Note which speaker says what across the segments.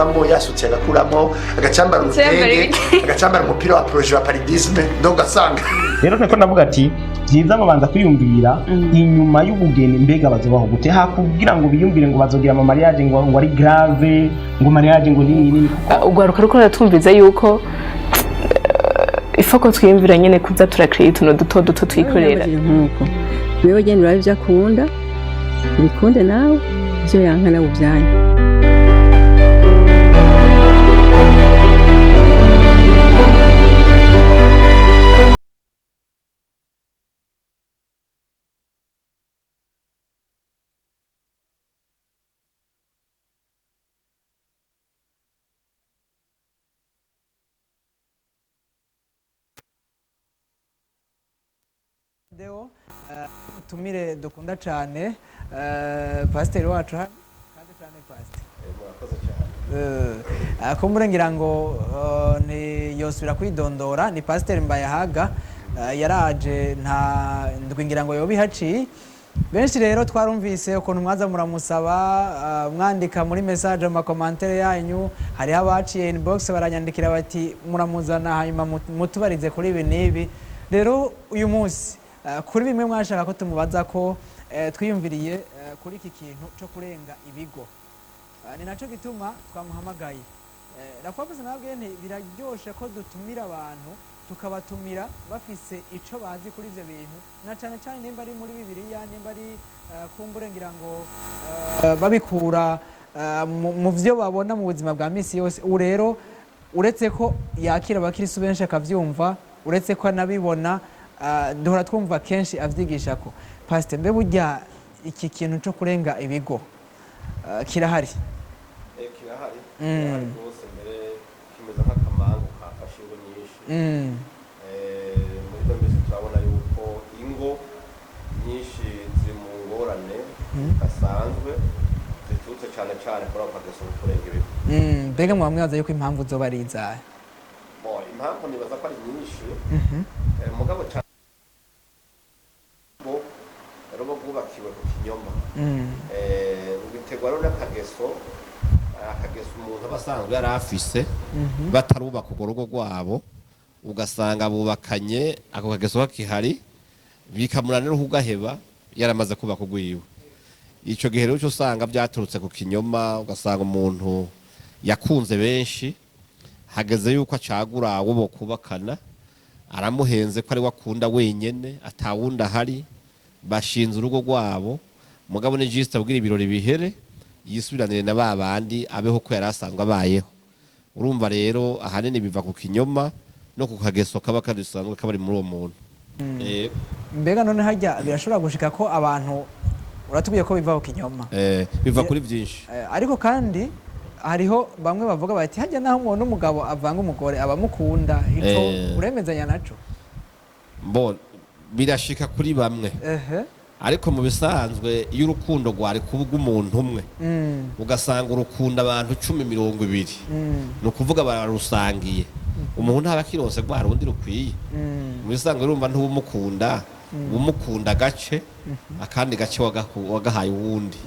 Speaker 1: agakuramo, yasutse agakuramo, agacambara
Speaker 2: Yambara
Speaker 1: urutenge,
Speaker 2: ibitenge.
Speaker 1: Agacambara umupira wa projet wa paludisme, donc ugasanga
Speaker 3: Rero niko ndavuga ati byiza babanza kwiyumvira inyuma y'ubugeni, mbega bazobaho gute, hakugira ngo biyumvire ngo bazogira ama mariage ngo ari grave, ngo mariage ngo nini nini, kuko
Speaker 2: Urwaruka ruko ruratwumviza yuko ifoko twiyumvira nyene kuza turakira utuntu duto duto twikorera.
Speaker 4: Nkuko wewe genda urabe ibyo akunda, ubikunde, nawe ibyo yanka nawe ubyanyu.
Speaker 5: Deo, utumire dukunda cyane, pasiteri wacu hano, kandi cyane pasiteri. Kumbure ngira ngo ntiyosubira kwidondora, ni pasiteri Mbayahaga, yaraje nta ndwi ngira ngo yoba ihaciye. Benshi rero twarumvise ukuntu mwaza muramusaba, mwandika muri message, mu makomantere yanyu. Hariho abaciye inbox baranyandikira bati muramuzana, hanyuma mutubarize kuri ibi n'ibi. Rero uyu munsi, kuri bimwe mwashaka ko tumubaza ko, twiyumviriye kuri iki kintu cyo kurenga ibigo. Ni nacyo gituma twamuhamagaye. Rafabuze nabwe nti biraryoshe ko dutumira abantu, tukabatumira bafise ico bazi kuri ivyo bintu, na cane cane nimba ari muri Bibiliya, nimba ari kumbure ngira ngo babikura mu vyo babona mu buzima bwa misi yose. Ubu rero uretse ko yakira abakirisu benshi akavyumva, uretse ko anabibona, duhora twumva kenshi avyigisha ko pasite, mbe burya iki kintu co kurenga ibigo kirahari?
Speaker 6: Kirahari, kirahari rwose, mbere kimeze nk'akamangu kafashe ingo nyinshi. Muri ino minsi turabona yuko ingo nyinshi ziri mu ngorane zidasanzwe, ziturutse cyane cyane kuri ako kageso ko kurenga ibigo.
Speaker 5: Mbega mwaba mwibaza yuko impamvu zoba ari izahe?
Speaker 6: Bo, impamvu nibaza ko ari nyinshi. Mugabo cyane bo ruba rwubakiwe ku kinyoma. Biterwa rero n'akageso, akageso umuntu aba asanzwe yari afise batarubaka urwo rugo rwabo, ugasanga bubakanye ako kageso kakihari, bikamunanira kugaheba yaramaze kubaka urwiwe. Icyo gihe rero uca usanga byaturutse ku kinyoma, ugasanga umuntu yakunze benshi, hageze yuko acagura abo bokubakana, aramuhenze ko ari we akunda wenyene, atawundi ahari, bashinze urugo rwabo, mugabo ni juste abwira ibirori bihere, yisubiranire na ba bandi, abeho ko yari asanzwe abayeho. Urumva rero ahanini biva ku kinyoma no ku kageso kaba kadasanzwe kaba ari muri uwo muntu.
Speaker 5: Mbega none harya birashobora gushika ko abantu, uratubwiye ko biva ku kinyoma?
Speaker 6: Biva kuri byinshi.
Speaker 5: Ariko kandi hariho bamwe bavuga bati harya naho umuntu umugabo avanga umugore abamukunda, ico uremezanya naco?
Speaker 6: Bo, birashika kuri bamwe, ariko mu bisanzwe iyo urukundo rwari kuba umuntu umwe, ugasanga urukunda abantu 10, 20, ni ukuvuga bararusangiye, umuntu ntaba akironse rwa rundi rukwiye. Mu bisanzwe urumva ntuwumukunda, umukunda agace, akandi gace wagahaye uwundi.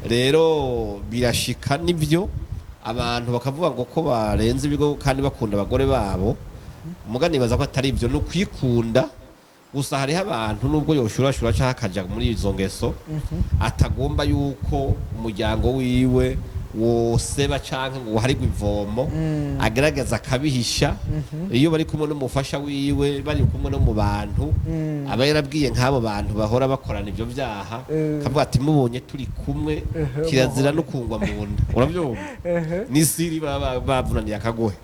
Speaker 6: Rero birashika nibyo, abantu bakavuga ngo ko barenze ibigo kandi bakunda abagore babo. Mugani nibaza ko atari ibyo, ni ukwikunda gusa. Hariho abantu nubwo yoshurashura cyangwa akaja muri izo ngeso, atagomba yuko umuryango wiwe woseba canke ngo uharigwe ivomo, agerageza akabihisha. Iyo bari kumwe n'umufasha wiwe, bari kumwe no mu bantu, aba yarabwiye nk'abo bantu bahora bakorana ibyo byaha, akavuga ati mubonye turi kumwe, kirazira no kungwa mu nda. Urabyumva, n'isiri baba bavunaniye akagohe.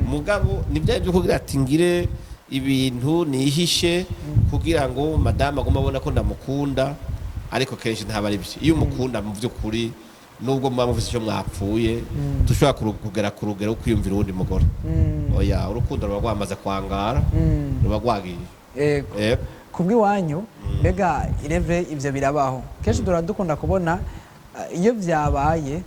Speaker 6: Mugabo ni bya byo kugira ati ngire ibintu nihishe kugira ngo madamu agume abona ko ndamukunda, ariko kenshi ntaba ari byo. Iyo umukunda mu by'ukuri, nubwo muba mufite icyo mwapfuye, dushobora kugera ku rugero rwo kwiyumvira uwundi mugore, oya, urukundo ruba rwamaze kwangara, ruba rwagiye.
Speaker 5: Yego. Kubw'iwanyu mbega ireve ibyo birabaho kenshi? Duhora dukunda kubona, iyo byabaye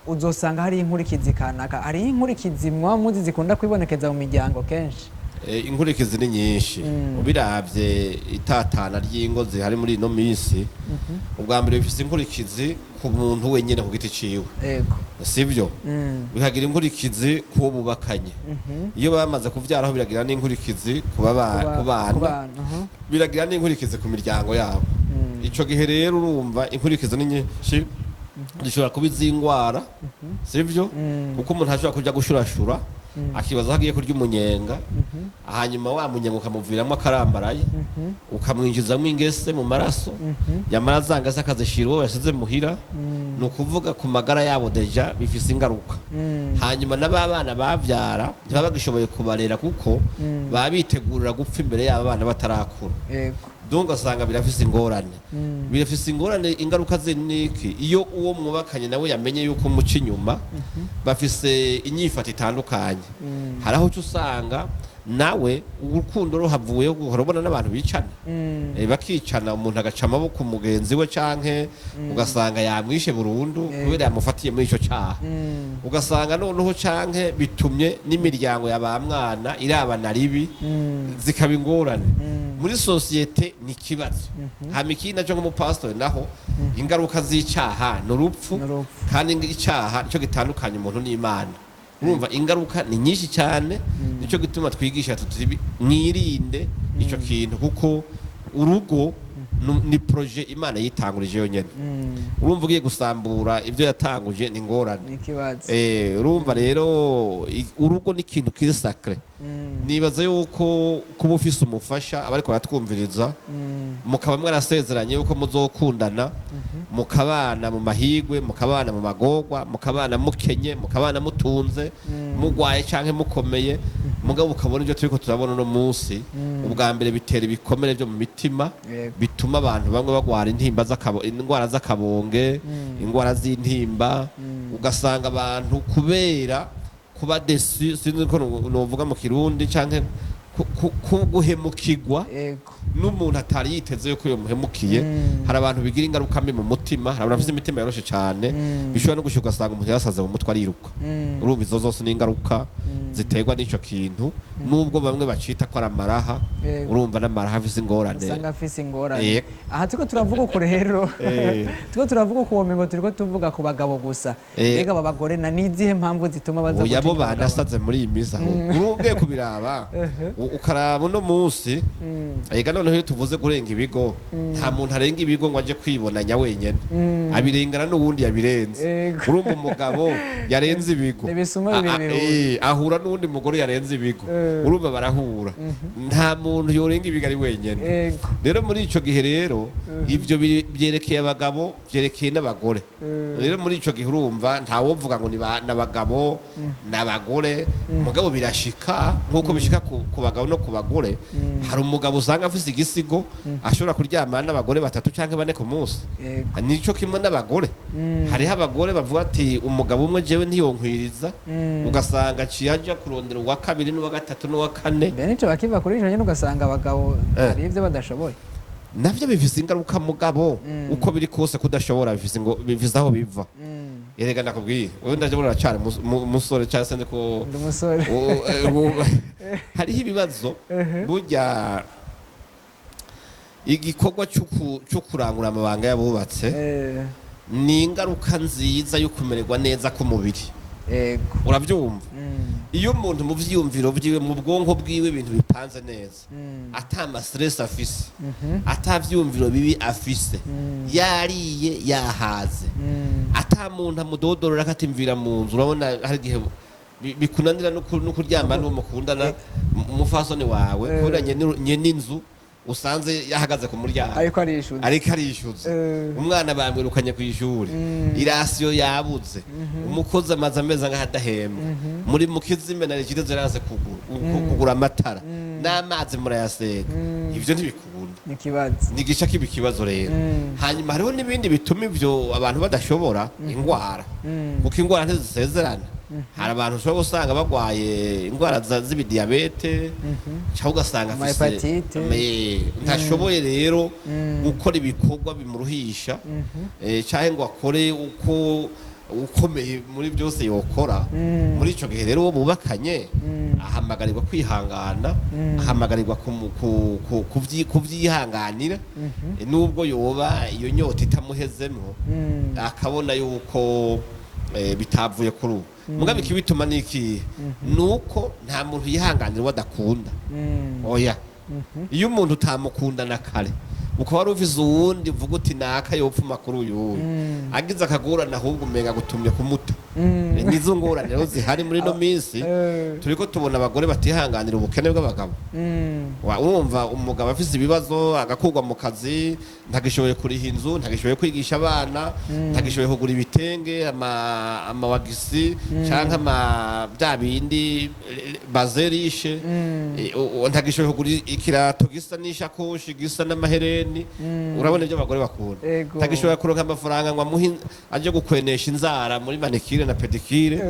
Speaker 5: uzosanga hari inkurikizi kanaka, hari inkurikizi muba muzi zikunda kwibonekeza mu miryango kenshi?
Speaker 6: Inkurikizi ni nyinshi. Ubiravye, itatana ry'ingo zihari muri ino minsi, ubwa mbere bifise inkurikizi ku muntu wenyene ku giti ciwe, sivyo? Bikagira inkurikizi ku wo bubakanye. Iyo bamaze kuvyaraho, biragira n'inkurikizi ku bana.
Speaker 5: Ku bana.
Speaker 6: Biragira n'inkurikizi ku miryango yabo. Ico gihe rero urumva inkurikizi ni nyinshi, zishobora kuba iz'ingwara, sivyo? Kuko umuntu ashobora kuja gushurashura akibaza ko agiye kurya umunyenga, hanyuma wa munyenga ukamuviramo akarambaraye, ukamwinjizamo ingese mu maraso, yamara za ngese akazishira uwo yasize muhira. Ni ukuvuga ku magara yabo déjà bifise ingaruka. Hanyuma n'aba bana bavyara ntibaba bagishoboye kubarera, kuko baba bitegurira gupfa imbere y'aba bana batarakura. Donc ugasanga birafise ingorane, birafise ingorane. Ingaruka ziniki iyo uwo mwubakanye nawe yamenye yuko umuca inyuma, bafise inyifato itandukanye. Hari aho uca usanga nawe urukundo ruhavuye, urabona n'abantu bicana. Bakicana, umuntu agaca amaboko mugenzi we, canke ugasanga yamwishe burundu kubera yamufatiye muri ico caha. Ugasanga noneho canke bitumye n'imiryango ya ba mwana irabana ribi, zikaba ingorane muri société, ni ikibazo. Hama ikindi naco, nk'umupasitori naho, ingaruka z'icaha ni urupfu.
Speaker 5: Ni urupfu.
Speaker 6: Kandi icaha nico gitandukanya umuntu n'Imana. Urumva ingaruka ni nyinshi cyane. Nico gituma twigisha tuti mwirinde ico kintu, kuko urugo ni projet Imana yitangurije yonyene. Urumva ugiye gusambura ibyo yatanguje, ni ingorane.
Speaker 5: Ni ikibazo.
Speaker 6: Urumva rero urugo ni ikintu kiri sacré. Nibaza yuko kuba ufise umufasha, abariko baratwumviriza, mukaba mwarasezeranye yuko muzokundana, mukabana mu mahigwe, mukabana mu magorwa, mukabana mukenye, mukabana mutunze, mugwaye canke mukomeye, mugabo ukabona ibyo turiko turabona uno munsi, ubwa mbere bitera ibikomere byo mu mitima, bituma abantu bamwe bagwara intimba indwara z'akabonge, indwara z'intimba. Ugasanga abantu kubera kuba déçu, sinzi ko novuga mu Kirundi, canke guhemukirwa n'umuntu atari yiteze yuko yomuhemukiye. Hari abantu bigira ingaruka mbi mu mutima, hari abantu bafite imitima yoroshe cyane, bishobora no gushika ugasanga umuntu yasaze mu mutwe, ariruka. Urumva izo zose ni ingaruka ziterwa n'ico kintu, nubwo bamwe bacita ko ari amaraha. Urumva n'amaraha afise ingorane.
Speaker 5: Usanga afise ingorane. Aha turiko turavuga uku rero, turiko turavuga uku, womengo turiko tuvuga ku bagabo gusa. Mbega aba bagore na nizihe mpamvu zituma baza
Speaker 6: Oya, bo
Speaker 5: guca inyuma abagabo?
Speaker 6: Banasaze muri iyi minsi. Aho ugiye kubiraba, ukaraba uno munsi, ega noneho iyo tuvuze kurenga ibigo, nta muntu arenga ibigo ngo aje kwibonanya wenyene, abirengana n'uwundi yabirenze. Urumva umugabo yarenze ibigo,
Speaker 5: Ni ibisuma bibiri bihura.
Speaker 6: Ahura n'uwundi mugore yarenze ibigo. Urumva barahura, nta muntu yorenga ibigo ari wenyene. Rero muri ico gihe rero ivyo byerekeye abagabo, byerekeye n'abagore. Rero muri ico gihe urumva ntawovuga ngo ni n'abagabo n'abagore, mugabo birashika nk'uko bishika ku bagabo no ku bagore. Hari umugabo usanga afise igisigo, ashobora kuryamana n'abagore batatu canke bane ku munsi. Nico kimwe n'abagore. Hariho abagore bavuga ati umugabo umwe jewe ntiyonkwiriza, ugasanga aciye aja kurondera uwa kabiri n'uwa gatatu n'uwa kane.
Speaker 5: Mbere nico bakiva kuri ico nyene, ugasanga abagabo hari ivyo badashoboye.
Speaker 6: Navyo bifise ingaruka, mugabo uko biri kose kudashobora bifise ngo bifise aho biva. Erega ndakubwiye, wewe ndabona uracari umusore cyangwa se ndiko
Speaker 5: Ndi umusore.
Speaker 6: Hariho ibibazo. Burya igikorwa cyo kurangura amabanga y'abubatse ni ingaruka nziza yo kumererwa neza k'umubiri. Urabyumva? Iyo umuntu mu vyiyumviro vyiwe, mu bwonko bwiwe, ibintu bipanze neza, ata ma stress afise, ata vyiyumviro bibi afise, yariye yahaze, ata muntu amudodorora akatimvira mu nzu. Urabona hari igihe bikunanira no kuryama n'uwo mukundana, umufasoni wawe, kubera nyene inzu usanze yahagaze ku muryango
Speaker 5: Ariko arishuza.
Speaker 6: Ariko arishyuza. Umwana bamwirukanye ku ishuri, i ration yabuze, umukozi amaze amezi angahe adahembwa, muri mu kizime na rigide ziraze kugura amatara n'amazi murayasega, ivyo ntibikunda.
Speaker 5: Ni ikibazo.
Speaker 6: Ni igice kiba ikibazo rero. Hanyuma hariho n'ibindi bituma ivyo abantu badashobora, ingwara, kuko ingwara ntizisezerana. Hari abantu ushobora gusanga bagwaye ingwara z'ibidiyabete, cyangwa ugasanga
Speaker 5: Ama
Speaker 6: afise
Speaker 5: hépatite.
Speaker 6: Ntashoboye rero gukora ibikorwa bimuruhisha, cyangwa ngo akore uko ukomeye muri byose yokora. Muri ico gihe rero, uwo bubakanye ahamagarirwa kwihangana, ahamagarirwa kuvyihanganira, nubwo yoba iyo nyota itamuhezemwo, akabona yuko bitavuye kuri ubu. Mugabo ikibituma ni iki? Nuko nta muntu yihanganira uwo adakunda. Oya, iyo umuntu utamukunda na kare, ukaba wari ufise uwundi uvuga uti naka yopfuma kuri uyu wuyu, agize akagorane ahubwo umenga gutumye kumuta. Nizo ngorane rero zihari muri ino minsi. Turiko tubona abagore batihanganira ubukene bw'abagabo. Urumva umugabo afise ibibazo, agakurwa mu kazi, ntagishoboye kuriha inzu, ntagishoboye kwigisha abana, ntagishoboye kugura ibitenge, amawagisi canke ama bya bindi bazerishe, ntagishoboye kugura ikirato gisa n'ishakoshi gisa n'amahereni. Urabona ibyo abagore bakunda. Ntagishoboye kuronka amafaranga ngo amuhe aje gukwenesha inzara muri manicure na pédicure.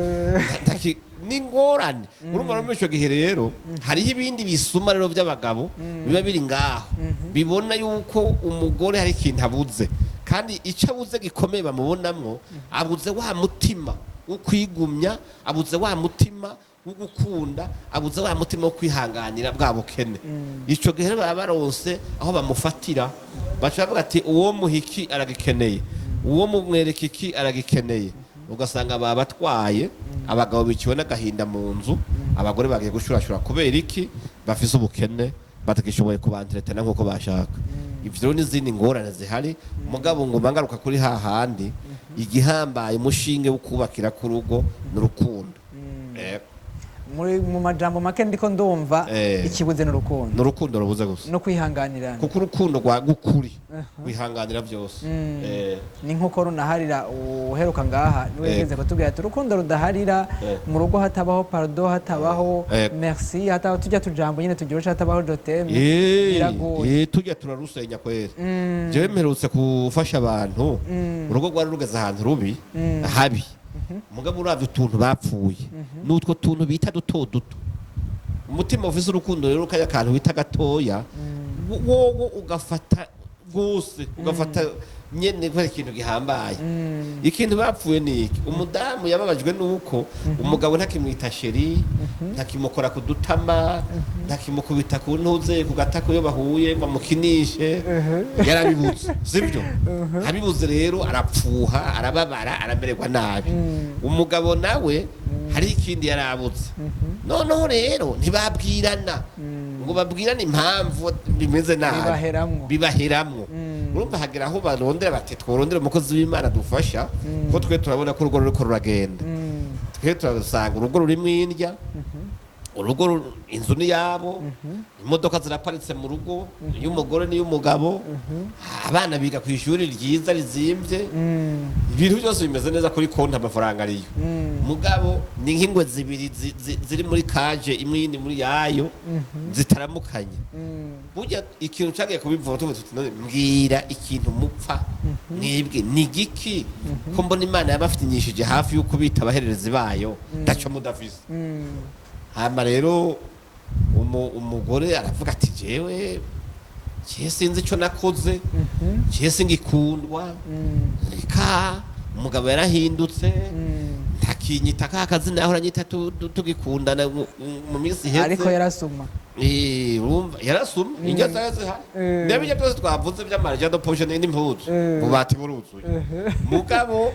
Speaker 6: Ni ngorane. Urumva rero muri ico gihe rero hariho ibindi bisuma rero by'abagabo biba biri ngaho, bibona yuko umugore hari ikintu abuze, kandi icyo abuze gikomeye bamubonamwo, abuze wa mutima wo kwigumya, abuze wa mutima wo gukunda, abuze wa mutima wo kwihanganira bwa bukene. Ico gihe rero baba baronse aho bamufatira, baca bavuga ati uwo muhiki aragikeneye, uwo mumwereka iki aragikeneye. Ugasanga babatwaye abagabo biciwe n'agahinda mu nzu, abagore bagiye gushurashura. Kubera iki? Bafise ubukene, batagishoboye kubanteretana nk'uko bashaka. Ivyo rero n'izindi ngorane zihari. Mugabo ngo ngaruka kuri hahandi, igihambaye, umushinge wo kubakira ku rugo ni urukundo.
Speaker 5: Muri mu majambo make ndiko ndumva, ikibuze n'urukundo.
Speaker 6: Ni urukundo rubuze gusa.
Speaker 5: No kwihanganirana.
Speaker 6: Kuko urukundo rwa gukuri wihanganira byose.
Speaker 5: Ni nk'uko runaharira, uheruka ngaha niwe yigeze kutubwira ati urukundo rudaharira, mu rugo hatabaho pardon, hatabaho merci, hatabaho tujya tujambo nyine turyoshye, hatabaho je t'aime, biragoye.
Speaker 6: Tujya turarusenya kwera. Jewe mperutse gufasha abantu, urugo rwari rugeze ahantu rubi habi. Mugabo uravye utuntu bapfuye, n'utwo tuntu bita duto duto. Umutima ufise urukundo rero, kaya kantu bita gatoya, wowo ugafata rwose, ugafata nyene kubera ikintu gihambaye. Ikintu bapfuye ni iki? Umudamu yababajwe nuko umugabo ntakimwita chéri, ntakimukora ku dutama, ntakimukubita ku ntuze ku gatako iyo bahuye ngo amukinishe. Yarabibuze, sibyo? Abibuze rero arapfuha, arababara, aramererwa nabi. Umugabo nawe hari ikindi yarabuze. Noneho rero ntibabwirana ngo babwirane impamvu bimeze nabi.
Speaker 5: Bibaheramwo.
Speaker 6: Bibaheramwo. Urumva hagera aho barondera bati tworondera umukozi w'Imana dufasha, ko twe turabona ko urugo ruriko ruragenda. Twe turasanga urugo rurimwo indya, urugo inzu ni yabo, imodoka ziraparitse mu rugo, iy'umugore n'iy'umugabo, abana biga ku ishuri ryiza rizimvye, ibintu byose bimeze neza, kuri konti amafaranga ariyo. Mugabo ni nk'ingwe zibiri ziri muri cage imwe, iyindi muri yayo, zitaramukanye. Burya ikintu cagiye kubivuga, tuvuga tuti none mbwira ikintu mupfa mwebwe ni giki, ko mbona Imana yabafinyishije hafi y'uko bita abahererezi bayo, ndaco mudafise? Hama rero umugore aravuga ati jewe sinzi ico nakoze, jewe singikundwa, reka umugabo yarahindutse, ntakinyita ka kazina yahora anyita tugikundana mu minsi iheze.
Speaker 5: Ariko yarasuma.
Speaker 6: Urumva yarasuma, indya zari zihari. N'ibyo byose twavuze by'amarja de poche n'impuzu, bubati buruzuye. Mugabo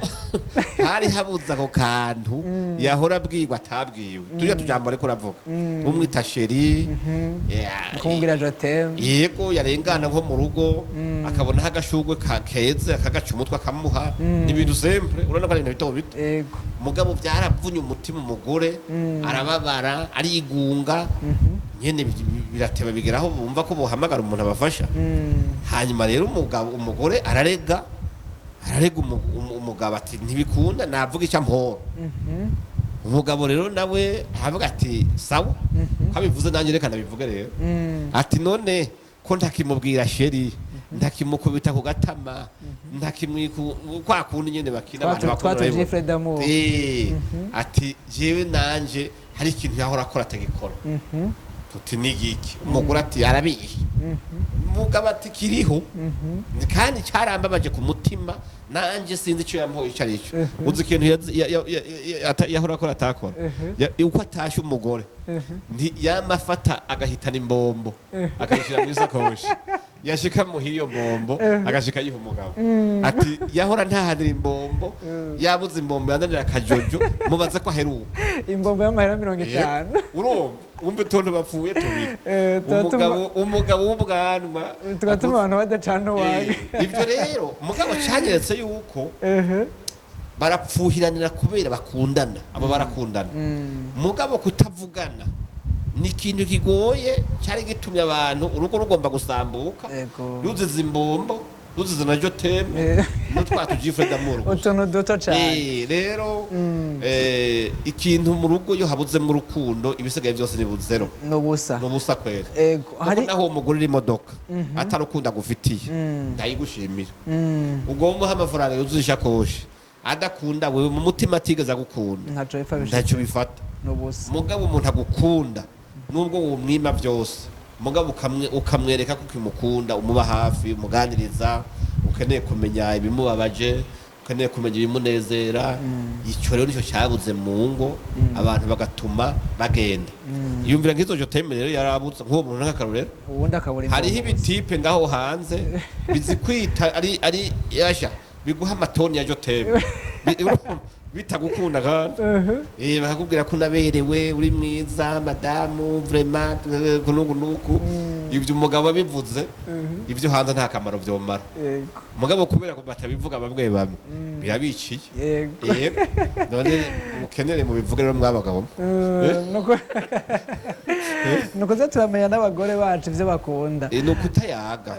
Speaker 6: hari habuze ako kantu yahora abwirwa atabwiwe, tujya tujambo ariko uravuga umwita chéri.
Speaker 5: Kumubwira je t'aime.
Speaker 6: Yego, yarengana nko mu rugo akabona agashurwe keze, akagaca umutwe akamuha. Ni ibintu simple, urabona ko ari ibintu bito bito. Mugabo byaravunye umutima, umugore arababara, arigunga nyene, birateba bigeraho bumva ko bohamagara umuntu abafasha. Hanyuma rero umugabo, umugore ararega umugabo ati ntibikunda, navuga icyo ampora. Umugabo rero nawe aravuga ati sawa, ko abivuze nanjye reka ndabivuge rero. Ati none ko ntakimubwira chéri, ntakimukubita ku gatama, ntakimwiku kwa kundi nyene bakina abantu bakunda,
Speaker 5: Twa
Speaker 6: urabibona.
Speaker 5: tujifre d'amour.
Speaker 6: Ati jewe nanje hari ikintu yahora akora atagikora. Tuti nigiki? Umugore ati arabiye. Umugabo ati kiriho kandi cyarambabaje ku mutima, nanjye sinzi icyo yampoye icyo ari cyo. Uzi ikintu yahora akora atakora? Uko atashye umugore yama afata agahitana imbombo, akayishyira mu isakoshi, yashika muhira iyo mbombo agashika ayiha umugabo. Ati yahora ntahanira imbombo, yabuze imbombo yananira akajojo, mubaze ko aheruka.
Speaker 5: Imbombo y'amahera 50.
Speaker 6: Urumva, wumva utuntu bapfuye tubiri.
Speaker 5: Tuba
Speaker 6: Umugabo w'ubwanwa
Speaker 5: tugatuma abantu badacana uwaga.
Speaker 6: Ibyo rero mugabo cyanyeretse yuko barapfuhiranira kubera bakundana, abo barakundana. Mugabo kutavugana ni ikintu kigoye cyari gitumye abantu urugo rugomba gusambuka. Ruzize imbombo, ruzize na je t'aime n'utwa tu gifle d'amour gusa.
Speaker 5: Utuntu duto cyane.
Speaker 6: Rero ikintu mu rugo iyo habuzemo urukundo, ibisigaye byose ni buzero.
Speaker 5: Ni ubusa.
Speaker 6: Ni ubusa kwera. Kuko
Speaker 5: Hari
Speaker 6: naho uwo mugurira imodoka atarukundo agufitiye, ntayigushimira. Ugomba umuha amafaranga yuzuye ishakoshi, adakunda wewe mu mutima, atigeze agukunda,
Speaker 5: Ntaco bipfa bishika.
Speaker 6: Ntacyo bifata.
Speaker 5: Ni ubusa.
Speaker 6: Mugabo umuntu agukunda, nubwo wumwima byose, mugabo ukamwereka ko ukimukunda, umuba hafi, umuganiriza, ukeneye kumenya ibimubabaje, ukeneye kumenya ibimunezera. Icyo rero nicyo cyabuze mu ngo, abantu bagatuma bagenda. Yumvira nk'izo je t'aime rero yarabutse nk'uwo muntu nk'akarorero.
Speaker 5: Ubundi akabura
Speaker 6: Hariho
Speaker 5: imbombo.
Speaker 6: ibitipe ngaho hanze bizi kwita ari yasha biguha amatoni ya je t'aime bitagukunda, kandi bakakubwira ko unaberewe, uri mwiza madamu, vraiment kunuku nuku. Ibyo umugabo abivuze, ibyo hanze nta kamaro vyomara. Mugabo kubera ko batabivuga, bamwe bamwe birabiciye. Yego, none mukenere mubivuge rero mwabagabo.
Speaker 5: Nuko ze turamenya n'abagore bacu ibyo bakunda.
Speaker 6: Ni ukutayaga.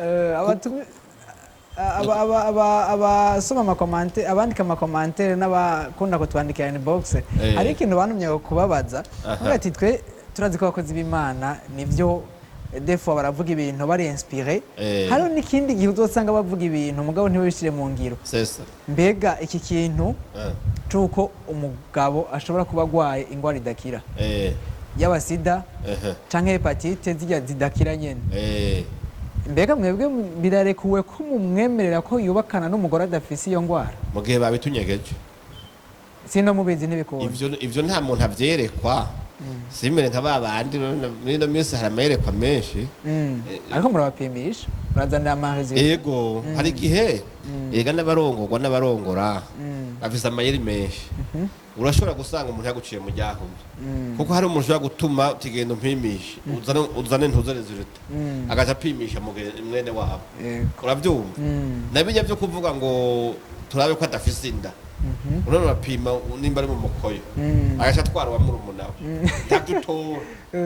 Speaker 5: Abasoma amacommentaires, abandika amacommentaires n'abakunda kutwandikira inbox, hari ikintu bantumye kubabaza. Bavuga ati twe turazi ko abakozi b'Imana nivyo, des fois baravuga ibintu bari inspiré. Hariho n'ikindi gihe uzosanga bavuga ibintu mugabo ntibabishyire mu ngiro.
Speaker 6: C'est ça.
Speaker 5: Mbega iki kintu c'uko umugabo ashobora kuba agwaye ingwara idakira, yaba sida canke hépatite zirya zidakira nyene, mbega mwebwe birarekuwe ko mumwemerera ko yubakana n'umugore adafise iyo ngwara?
Speaker 6: Mu gihe babitunyegeje.
Speaker 5: Sino mubizi ntibikunda.
Speaker 6: Ivyo nta muntu avyerekwa, simere nka ba bandi muri ino minsi hari amayerekwa menshi.
Speaker 5: Ariko murabapimisha, murazanira amarésultats.
Speaker 6: Ego, hari igihe ega n'abarongorwa n'abarongora bafise amayeri menshi. Urashobora gusanga umuntu yaguciye mu ryahumye, kuko hari umuntu ushobora gutuma utigenda umpimishe, uzane ntuze résultat, agaca apimisha mwene wabo. Uravyumva? Nabijya byo kuvuga ngo turabe ko adafise inda, urabona urapima nimba ari mu mukoyo, agaca atwara uwa murumuna we, ntabyo utora,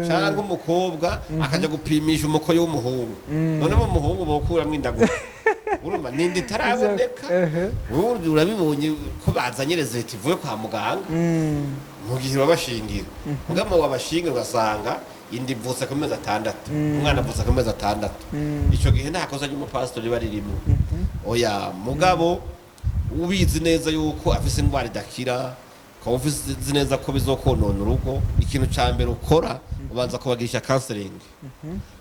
Speaker 6: cyangwa umukobwa akaja gupimisha umukoyo w'umuhungu. None mu muhungu bokuramwo inda gute? Urumva n'inda itaraboneka. Ubundi urabibonye ko bazanye résultat ivuye kwa muganga mu gihe babashingira. Mugabo wabashingira ugasanga inda ivutse ku mezi 6, umwana avutse ku mezi 6. Icyo gihe nta kosa ry'umupasitori riba ririmo, oya. Mugabo ubizi neza yuko afise indwara idakira, ukaba ubizi neza ko bizokonona urugo, ikintu ca mbere ukora ubanza kubagirisha counseling,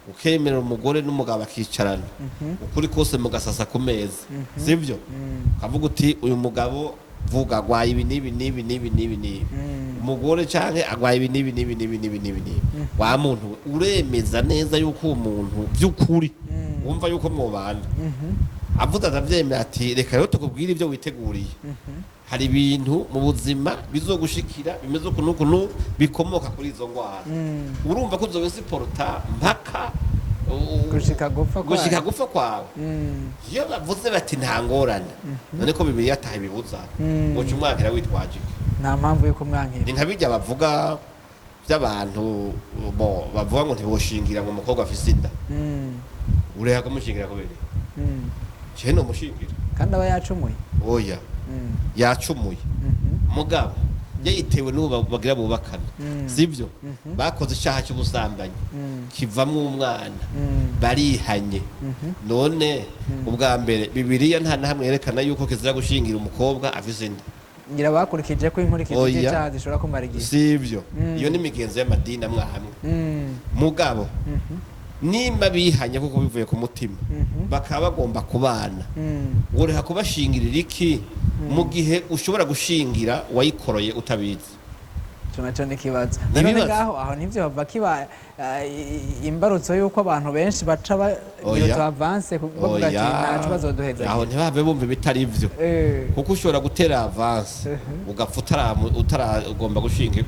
Speaker 6: ukemerera umugore n'umugabo bakicarana, ukuri kose mugasasa ku meza, sibyo? Ukavuga uti uyu mugabo vuga agwaye ibi n'ibi n'ibi n'ibi n'ibi n'ibi, umugore canke agwaye ibi n'ibi n'ibi n'ibi n'ibi n'ibi n'ibi. Wa muntu we, uremeza neza yuko uwo muntu by'ukuri wumva yuko mwobana? Avuze atavyemera, ati reka rero tukubwire ibyo witeguriye. Hari ibintu mu buzima bizogushikira bimeze uku n'uku n'uku bikomoka kuri izo ndwara. Urumva ko uzobisupporta mpaka
Speaker 5: Gushika gupfa kwawe.
Speaker 6: Gushika gupfa kwawe. Iyo bavuze bati nta ngorane, none ko Bibiliya ataha ibibuza, uca umwankira witwaje iki?
Speaker 5: Nta mpamvu yo kumwankira.
Speaker 6: Ni nka bijya bavuga by'abantu bo bavuga ngo ntiboshingira ngo umukobwa afise inda. Ureha kumushingira kubera iki? Jewe nomushingira.
Speaker 5: Kandi aba yacumuye.
Speaker 6: Oya. Yacumuye, mugabo yayitewe n'uwo bagira bubakana, sibyo? Bakoze icyaha cy'ubusambanyi, kivamwo umwana, barihanye. None ubwa mbere Bibiliya nta na hamwe yerekana yuko kizira gushingira umukobwa afise inda.
Speaker 5: Ngira bakurikije ko inkurikizi
Speaker 6: Oya.
Speaker 5: z'icaha zishobora kumara igihe.
Speaker 6: Si ibyo, iyo ni imigenzo y'amadini amwe amwe. Mugabo nimba bihanye kuko bivuye ku mutima, bakaba bagomba kubana, woreka kubashingirira iki mu gihe ushobora gushingira wayikoroye utabizi?
Speaker 5: Ico naco ni ikibazo.
Speaker 6: Ni
Speaker 5: None
Speaker 6: ibibazo.
Speaker 5: ngaho aho ntivyo bava kiba imbarutso y'uko abantu benshi baca bagira
Speaker 6: Oya.
Speaker 5: utu avance bavuga ati ntaco bazoduheza.
Speaker 6: Aho ntibave bumva ibitari byo, kuko ushobora gutera avance ugapfa utaragomba gushingirwa.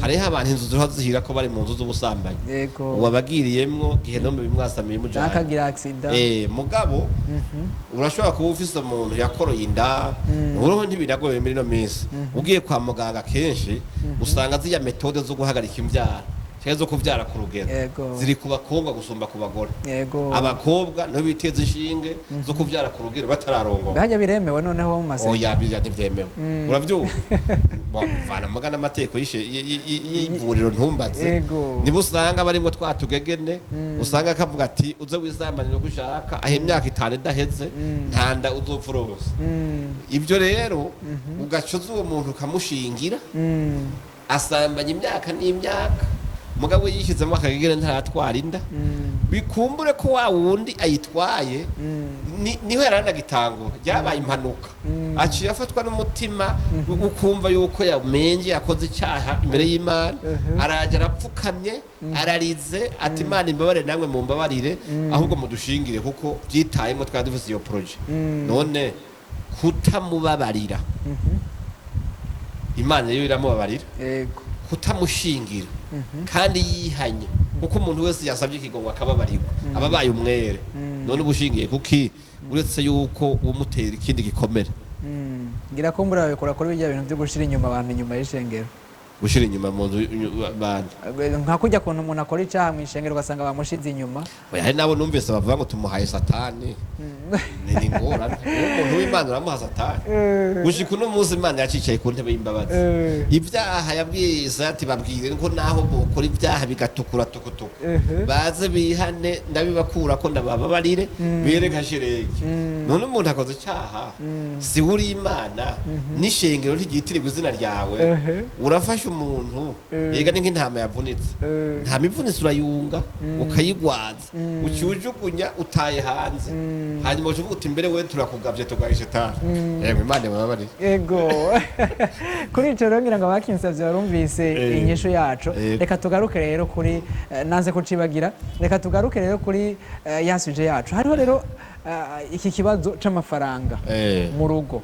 Speaker 6: Hariho abantu inzu ziba zihira ko bari mu nzu z'ubusambanyi, wabagiriyemwo gihe no bimwasamiye mujanye
Speaker 5: Nakagira accident.
Speaker 6: Mugabo urashobora kuba ufise umuntu yakoroye inda. Uruhu ntibiragoye muri ino minsi, ugiye kwa muganga kenshi usanga ziriya méthodes zo guhagarika imbyaro cyangwa zo kubyara ku rugero ziri ku bakobwa gusumba ku bagore. Abakobwa nibo biteza inshinge zo kubyara ku rugero batararongora.
Speaker 5: Hajya biremewe noneho mu masengero?
Speaker 6: Oya, biriya ntibyemewe, urabyumva. Vana muga n'amategeko y'ivuriro ntumbaze. Niba usanga barimo twa tugegene, usanga akavuga ati uze wisambanire uko ushaka, aho imyaka 5 idaheze nta nda uzopfa uronse. Ibyo rero ugaca uza uwo muntu ukamushingira, asambanya imyaka n'imyaka, mugabo yishyizemo akagegene ntaratwara inda. Bikumbure ko wa wundi ayitwaye niho yaranagitangura, ryabaye impanuka, aciye afatwa n'umutima ukumva yuko yamenye yakoze icyaha imbere y'Imana, araje arapfukamye, ararize ati Imana imbabarire, namwe mumbabarire, ahubwo mudushingire kuko byitayemo twari dufise iyo projet. None kutamubabarira, Imana rero iramubabarira? Kutamushingira kandi yihanye, kuko umuntu wese yasabye ikigongo akababarirwa aba abaye umwere, none uba ushingiye kuki uretse yuko umutera ikindi gikomere?
Speaker 5: Ngira ko mbura babikora kuri bijya bintu byo gushira inyuma abantu inyuma y'ishengero.
Speaker 6: Gushira inyuma mu nzu abantu?
Speaker 5: Nka kujya kuntu umuntu akora icyaha mu ishengero ugasanga bamushize inyuma.
Speaker 6: Oya, hari nabo numvise bavuga ngo tumuhaye Satani. Ni ingorane. Uwo muntu w'Imana uramuha Satani? Gushika uno munsi Imana yacicaye ku ntebe y'imbabazi. Ibyaha yabwiye Isaya ati babwire ko naho bokora ibyaha bigatukura tukutuku, baze bihane, ndabibakura ko ndabababarire bereka shirenge. None umuntu akoze icyaha, si uri Imana n'ishengero ntiryitirirwa izina ryawe, urafashe umuntu yega ni nk'intama yavunitse. Ntama ivunitse urayunga ukayigwaza, ukiwujugunya utaye hanze, hanyuma uca uvuga uti mbere we turakugavye tugaye Shetani. Yego, Imana ibababarire.
Speaker 5: Ego, kuri ico rero ngira ngo abakinsavye barumvise inyishu yacu. Reka tugaruke rero kuri nanze kucibagira, reka tugaruke rero kuri ya sujet yacu. Hariho rero iki kibazo c'amafaranga mu rugo.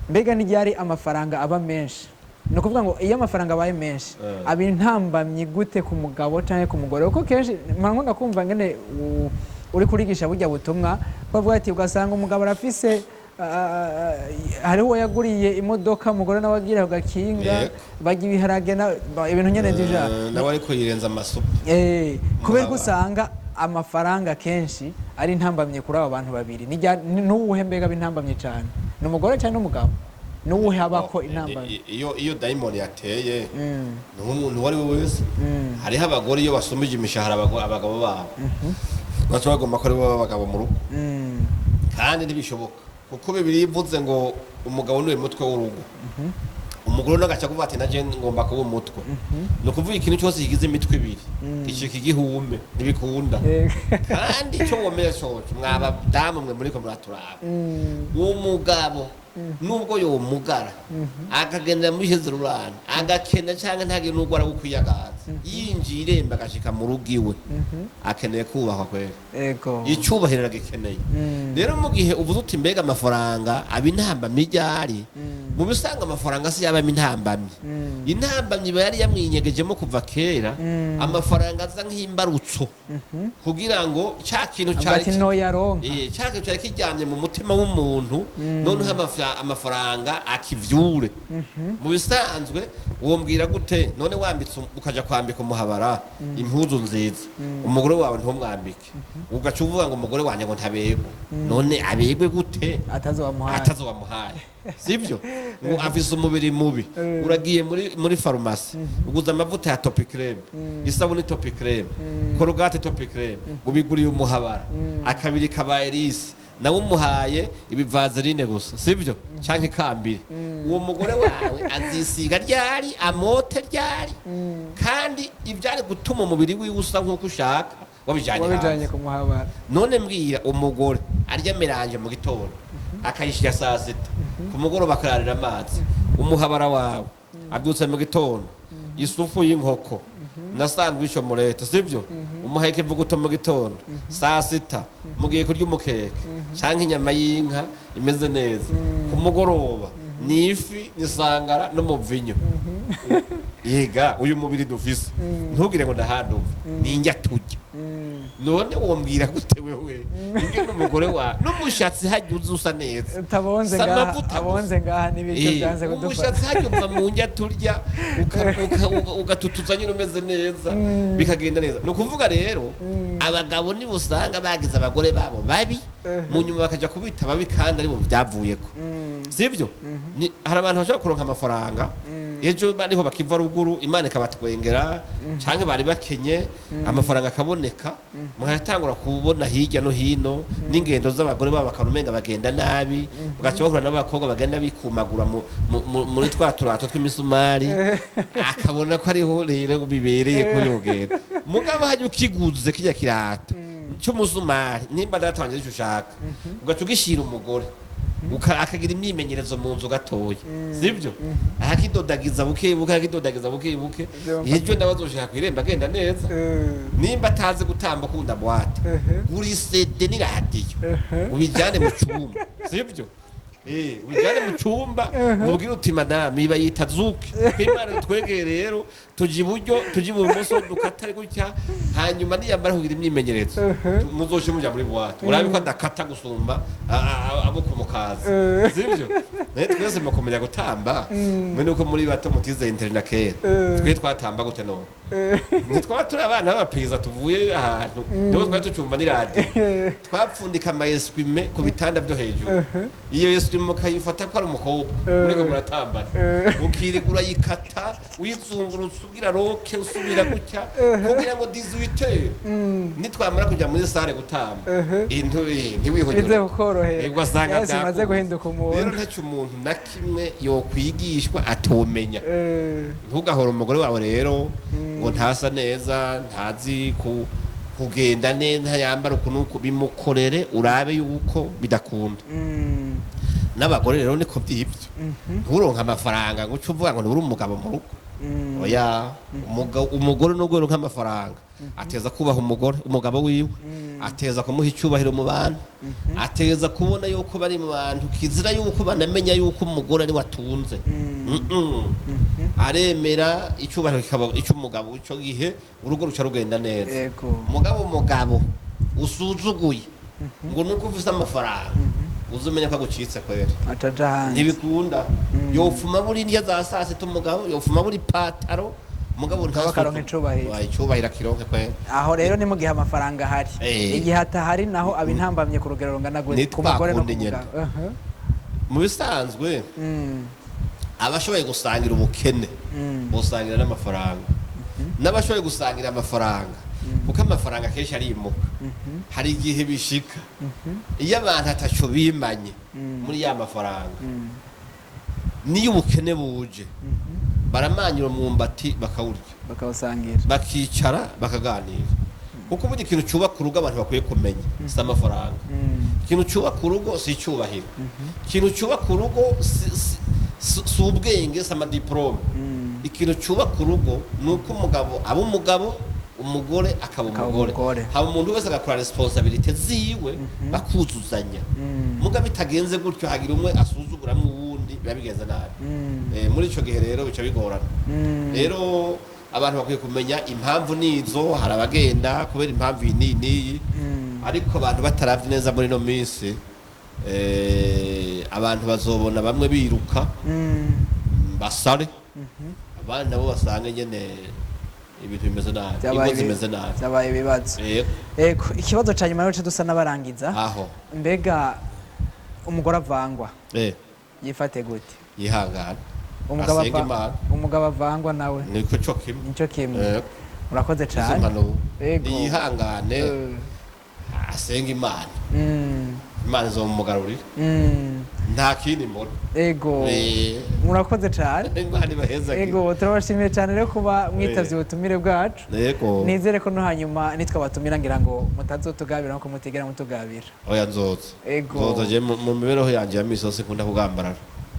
Speaker 5: Mbega n'iryari amafaranga aba menshi? Ni ukuvuga ngo iyo amafaranga abaye menshi aba intambamyi gute ku mugabo cyangwa ku mugore? Kuko kenshi nkunda kumva ngene uri kurigisha burya butumwa bavuga ati ugasanga umugabo arafise hariho uwo yaguriye imodoka, umugore nawe agira ku gakinga, barya ibiharage ibintu nyene déjà.
Speaker 6: Nawe ariko yirenza amasupu.
Speaker 5: Kubera ko usanga amafaranga kenshi ari intambamyi kuri abo bantu babiri. N'uwuhe mbega b'intambamyi cyane, ni umugore cyangwa n'umugabo? N'uwuhe habako intambamyi?
Speaker 6: Iyo dayimoni yateye ni umuntu uwo ari we wese. Hariho abagore iyo basumije imishahara abagabo babo, baca bagomba ko aribo baba abagabo mu rugo, kandi ntibishoboka, kuko Bibiliya ivuze ngo umugabo niwe mutwe w'urugo. Umugore nawe agaca kuvuga ati naje ngomba kuba umutwe. Ni ukuvuga ikintu cyose kigize imitwe ibiri gicika igihume, ntibikunda. Kandi icyo womenya coco, mwabadamu mwe muriko muraturaba, umugabo nubwo yomugara akagenda muri rurana agakena cyangwa ntagire n'ubwo aragukwiyagaza, yinjiye irembo agashika mu rugo iwe, akeneye kubahwa kwera. Icyubahiro aragikeneye. Rero mu gihe uvuze uti mbega amafaranga aba intambamyi ryari, mu bisanga amafaranga si yabamo intambamyi. Intambamyi iba yari yamwinyegejemo kuva kera. Amafaranga aza nk'imbarutso kugira ngo cya kintu
Speaker 5: Avuga
Speaker 6: cyari
Speaker 5: ati ntoyaronka.
Speaker 6: Cya kintu cyari kiryamye mu mutima w'umuntu, noneho amafaranga akivyure. Mu bisanzwe wombwira gute none wambitse ukaja kwambika umuhabara impuzu nziza, umugore wawe ntumwambike, ugaca uvuga ngo umugore wanjye ngo ntabegwe? None abegwe gute
Speaker 5: atazo wamuhaye?
Speaker 6: Atazo wamuhaye? Sibyo ngo afise umubiri mubi, uragiye muri farumasi uguze amavuta ya Topicrem, isabune Topicrem, Colgate Topicrem, ubiguriye umuhabara akabiri kabaye risi. Nawe umuhaye ibivaseline gusa, sibyo? Canke ikambiri. Uwo mugore wawe azisiga ryari, amote ryari? Kandi ibyari gutuma umubiri wiwe usa nk'uko ushaka wabijanye
Speaker 5: wabijanye
Speaker 6: hanze.
Speaker 5: Kumuhabara.
Speaker 6: None mbwira, umugore arya mélange mu gitondo, akayishyira saa 6, ku mugoroba akararira amazi. Umuhabara wawe abyutse mu gitondo, isupu y'inkoko na sandwich omelette, sibyo? Umuhaye ikivuguto mu gitondo, saa 6 mugiye kurya umukeke cyangwa inyama y'inka imeze neza, ku mugoroba ni ifi, ni sangara n'umuvinyo. Yega uyu mubiri dufise, ntugire ngo ndahanduva, ni indya turya. None wombwira gute wewe ibyo n'umugore wawe n'umushatsi hajya uza usa neza?
Speaker 5: Utabonze
Speaker 6: Si
Speaker 5: ngaha.
Speaker 6: amavuta gusa.
Speaker 5: Abonze ngaha n'ibiryo byanze kudufata.
Speaker 6: Umushatsi hajya uva mu ndya turya, ugatutuza nyine umeze neza, bikagenda neza. Ni ukuvuga rero, abagabo nibo usanga bagize abagore babo babi, mu nyuma bakajya kubita babi kandi aribo byavuyeko, sibyo? Hari abantu bashobora kuronka amafaranga ejo bariho bakiva ruguru, Imana ikabatwengera, canke bari bakenye, amafaranga akaboneka, mukayatangura kubona hirya no hino n'ingendo z'abagore babo, bakabona umenga bagenda nabi, bagaca bahura n'abakobwa bagenda bikumagura muri twa turato tw'imisumari, akabona ko ariho rero bibereye ko yogenda. Mugabo hajya ukiguze kirya kirato cy'umusumari, nimba data wanje aricyo ushaka, ugaca ugishira umugore, akagira imyimenyerezo mu nzu gatoya, sibyo? Akakidodagiza buke buke, akakidodagiza buke buke, ejo nawe azoshaka kw'irembo agenda neza. Nimba atazi gutamba, ukunda boîte, gura iCD n'iradiyo, ubijyane mu cyumba, sibyo? Ubijyane mu cyumba, mubwire uti: "Madame, iba yita zouk, ko Imana twegeye rero, tujya iburyo, tujya ibumoso, dukata gutya." Hanyuma niyamara kugira imyimenyerezo, muzoce mujya muri boîte, urabe ko adakata gusumba abo kumukaza, sibyo? Naye twese mukumenya gutamba mwe nuko muri bato mutize internat kera. Twe twatamba gute none? Ntitwaba turi abana b'abapiza tuvuye ahantu niho twari tucumva n'iradiyo, twapfundika ama essuie-main ku bitanda byo hejuru. Iyo essuie-main mukayifata ko ari umukobwa muriko muratambana, ukirirwa urayikata, uyizungurutsa, ugira roke, usubira gutya, kugira ngo 18 nitwamara kujya muri salle gutamba ntiwihonyore.
Speaker 5: Bize kukorohera.
Speaker 6: Yego, asanga
Speaker 5: Yose imaze
Speaker 6: byakunze.
Speaker 5: guhinduka umuntu.
Speaker 6: Rero ntacyo umuntu na kimwe yokwigishwa atomenya. Ntugahora umugore wawe rero ngo ntasa neza, ntazi kugenda neza, ntayambara uku n'uku. Bimukorere urabe yuko bidakunda. N'abagore rero niko byibyo. Nturonke amafaranga ngo uce uvuga ngo nturi umugabo mu rugo. Oya, umugore nubwo yoronka amafaranga, ateza kubaha umugore, umugabo wiwe, ateza kumuha icyubahiro mu bantu, ateza kubona yuko bari mu bantu. Kizira yuko banamenya yuko umugore ari watunze. Aremera icyubahiro kikaba icy'umugabo, icyo gihe urugo ruca rugenda neza. Umugabo usuzuguye ngo nuko ufise amafaranga, uzi umenya ko agucitse kwera.
Speaker 5: Ataja hanze.
Speaker 6: Ntibikunda. Yofuma buri ndya za saa 6, umugabo yofuma buri pataro, umugabo
Speaker 5: Mugabo akaronka icubahiro.
Speaker 6: Wa, icubahiro akironke kwera.
Speaker 5: Aho rero ni mu gihe amafaranga ahari. Igihe atahari naho aba intambamye ku rugero rungana gute
Speaker 6: Ni
Speaker 5: ku mugore no ku
Speaker 6: twakundi nyene.
Speaker 5: mugabo?
Speaker 6: Mu bisanzwe, abashoboye gusangira ubukene bosangira n'amafaranga, n'abashoboye gusangira amafaranga, kuko amafaranga akenshi arimuka. Hari igihe bishika iyo abantu ataco bimanye muri ya mafaranga, niyo ubukene buje, baramanyura umwumbati bakawurya,
Speaker 5: bakawusangira,
Speaker 6: bakicara bakaganira. Kuko ubundi ikintu cyubaka urugo abantu bakwiye kumenya si amafaranga. Ikintu cyubaka urugo si icyubahiro. Ikintu cyubaka urugo si ubwenge, si amadiporome. Ikintu cyubaka urugo ni uko umugabo aba umugabo, umugore akaba
Speaker 5: Akaba
Speaker 6: umugore,
Speaker 5: umugore.
Speaker 6: haba umuntu wese agakora responsabilité ziwe, bakuzuzanya. Muga bitagenze gutyo, hagira umwe asuzuguramwo uwundi, biba bigenze nabi. Muri ico gihe rero bica bigorana. Rero abantu bakwiye kumenya impamvu nizo. Hari abagenda kubera impamvu iyi n'iyi n'iyi, ariko abantu bataravye neza muri ino minsi, abantu bazobona bamwe biruka, basare, abandi nabo basange nyene ibintu bimeze nabi,
Speaker 5: Byabaye
Speaker 6: ingo zimeze nabi.
Speaker 5: Byabaye ibibazo.
Speaker 6: Yego.
Speaker 5: Ego, ikibazo ca nyuma rero dusa n'abarangiza.
Speaker 6: Aho.
Speaker 5: Mbega umugore avangwa yifate gute?
Speaker 6: Yihangana,
Speaker 5: Umugabo
Speaker 6: asenge Imana.
Speaker 5: Umugabo avangwa nawe?
Speaker 6: Niko co kimwe.
Speaker 5: Nico kimwe.
Speaker 6: Yego.
Speaker 5: Urakoze
Speaker 6: Izo
Speaker 5: cane.
Speaker 6: mpanuro.
Speaker 5: Yego.
Speaker 6: Yihangane, asenge Imana. Imana izomugarurira. Nta kindi mbona.
Speaker 5: Ego. Murakoze cyane.
Speaker 6: Imana ibahezagire.
Speaker 5: Ego, turabashimiye cyane rero kuba mwitavye ubutumire bwacu.
Speaker 6: Yego.
Speaker 5: Nizere ko no hanyuma nitwabatumira ngira ngo mutazotugabira nkuko mutigera mutugabira.
Speaker 6: Oya, nzoza.
Speaker 5: Ego.
Speaker 6: Nzoza. Je mu mibereho yanje ya misi yose nkunda kugambarara.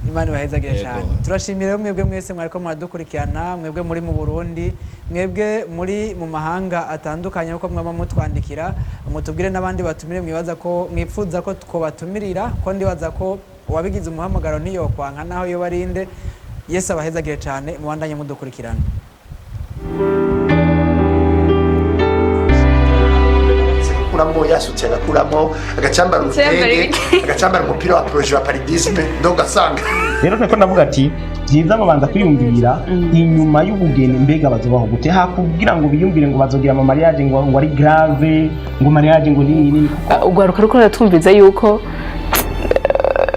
Speaker 5: Imana ibahezagire
Speaker 6: Yego.
Speaker 5: cyane. Turashimira rero mwebwe mwese mwariko muradukurikirana, mwebwe muri mu Burundi, mwebwe muri mu mahanga atandukanye, kuko mwaba mutwandikira mutubwire n'abandi batumire mwibaza ko mwipfuza ko twobatumirira, ko ndibaza ko uwabigize umuhamagaro ntiyokwanka naho yoba arinde. Yesu abahezagire cyane, mubandanye mudukurikirana.
Speaker 1: Agakuramo yasutse, agakuramo, agacambara
Speaker 2: Agacambara
Speaker 1: urutenge,
Speaker 2: ibitenge.
Speaker 1: Agacambara umupira wa projet wa paludisme, donc ugasanga
Speaker 3: Rero niko ndavuga ati byiza babanza kwiyumvira inyuma y'ubugeni, mbega bazobaho gute, hakugira ngo biyumvire ngo bazogira ama mariage ngo ari grave, ngo mariage ngo nini nini, kuko
Speaker 2: Urwaruka ruko ruratumviza yuko